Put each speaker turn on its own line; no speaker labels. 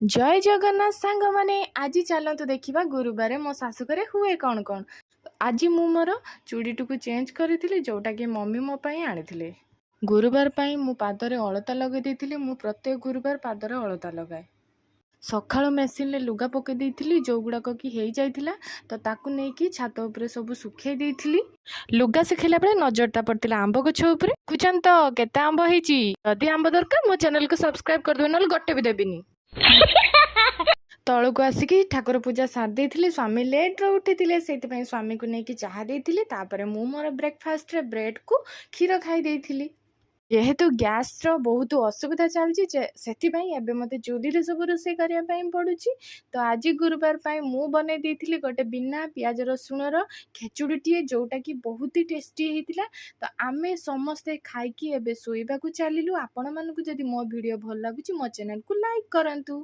ଜୟ ଜଗନ୍ନାଥ ସାଙ୍ଗମାନେ, ଆଜି ଚାଲନ୍ତୁ ଦେଖିବା ଗୁରୁବାରେ ମୋ ଶାଶୁଘରେ ହୁଏ କ'ଣ କ'ଣ। ଆଜି ମୁଁ ମୋର ଚୁଡ଼ିଟିକୁ ଚେଞ୍ଜ କରିଥିଲି, ଯେଉଁଟାକି ମମି ମୋ ପାଇଁ ଆଣିଥିଲେ। ଗୁରୁବାର ପାଇଁ ମୁଁ ପାଦରେ ଅଳତା ଲଗାଇ ଦେଇଥିଲି। ମୁଁ ପ୍ରତ୍ୟେକ ଗୁରୁବାର ପାଦରେ ଅଳତା ଲଗାଏ। ସକାଳୁ ମେସିନରେ ଲୁଗା ପକାଇ ଦେଇଥିଲି, ଯେଉଁଗୁଡ଼ାକ କି ହେଇଯାଇଥିଲା, ତ ତାକୁ ନେଇକି ଛାତ ଉପରେ ସବୁ ଶୁଖେଇ ଦେଇଥିଲି। ଲୁଗା ଶୁଖେଇଲା ବେଳେ ନଜରଟା ପଡ଼ିଥିଲା ଆମ୍ବ ଗଛ ଉପରେ। ଦେଖୁଛନ୍ତି ତ କେତେ ଆମ୍ବ ହେଇଛି? ଯଦି ଆମ୍ବ ଦରକାର, ମୋ ଚ୍ୟାନେଲକୁ ସବସ୍କ୍ରାଇବ କରିଦେବେ, ନହେଲେ ଗୋଟେ ବି ଦେବିନି। ତଳକୁ ଆସିକି ଠାକୁର ପୂଜା ସାରି ଦେଇଥିଲି। ସ୍ୱାମୀ ଲେଟ୍ରେ ଉଠିଥିଲେ, ସେଇଥିପାଇଁ ସ୍ୱାମୀକୁ ନେଇକି ଚାହା ଦେଇଥିଲି। ତାପରେ ମୁଁ ମୋର ବ୍ରେକଫାଷ୍ଟରେ ବ୍ରେଡ଼କୁ କ୍ଷୀର ଖାଇ ଦେଇଥିଲି। ଯେହେତୁ ଗ୍ୟାସ୍ର ବହୁତ ଅସୁବିଧା ଚାଲିଛି, ସେଥିପାଇଁ ଏବେ ମୋତେ ଚୁଲିରେ ସବୁ ରୋଷେଇ କରିବା ପାଇଁ ପଡ଼ୁଛି। ତ ଆଜି ଗୁରୁବାର ପାଇଁ ମୁଁ ବନେଇ ଦେଇଥିଲି ଗୋଟେ ବିନା ପିଆଜ ରସୁଣର ଖେଚୁଡ଼ିଟିଏ, ଯେଉଁଟାକି ବହୁତ ହି ଟେଷ୍ଟି ହେଇଥିଲା। ତ ଆମେ ସମସ୍ତେ ଖାଇକି ଏବେ ଶୋଇବାକୁ ଚାଲିଲୁ। ଆପଣମାନଙ୍କୁ ଯଦି ମୋ ଭିଡ଼ିଓ ଭଲ ଲାଗୁଛି, ମୋ ଚ୍ୟାନେଲକୁ ଲାଇକ୍ କରନ୍ତୁ।